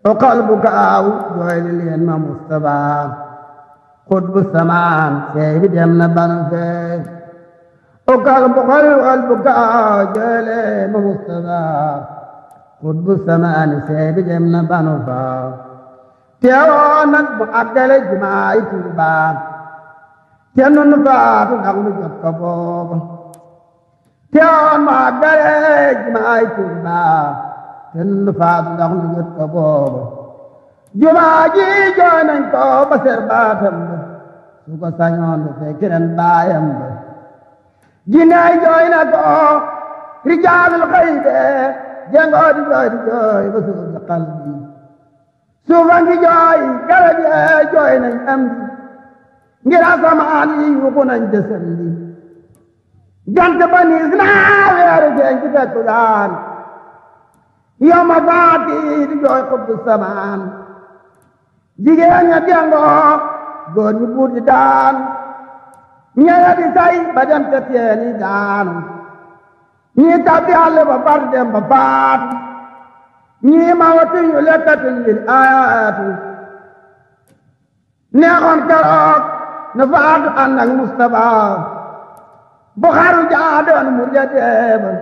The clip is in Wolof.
o qalbu kaaw jooyli leen ma Mustafa xutbu samaan seey bi dem na banu fee o qalbu kaaw jooyli leen ma Mustafa xutbu samaan seey bi dem na banu faa teewoo nag mu àggale jumaay Tuubaa te nun faatu ndax nu jot ko booba teewoon mu àggale jumaay Tuubaa te nun faatu ndax nu jot ko booba jumaa ji jooy nañ ko ba ser baatam ba su ko sañoon du fekk ren baayam ba jinnaay jooy na ko rijaalul xaybe jengoo di jooy ba suuf di qalbi suufa ngi jooy garab yee jooy nañ am di ngir asamaan yi yuxu nañ jësam di jant ba niis naa weeru feeñ ci takkusaan yoma faati di jooy xutbu samaan jigéen ña jengoo góor ñi buur di daan ñeya di say ba dem te teeni daanu ñii tabbi àll ba bar dem ba faatu ñii ma watuñ yu lekkatuñ lil ayaatu neexoon keroog na faatu ànd ak Mustafa bu xaru jaadoon mu ja deeba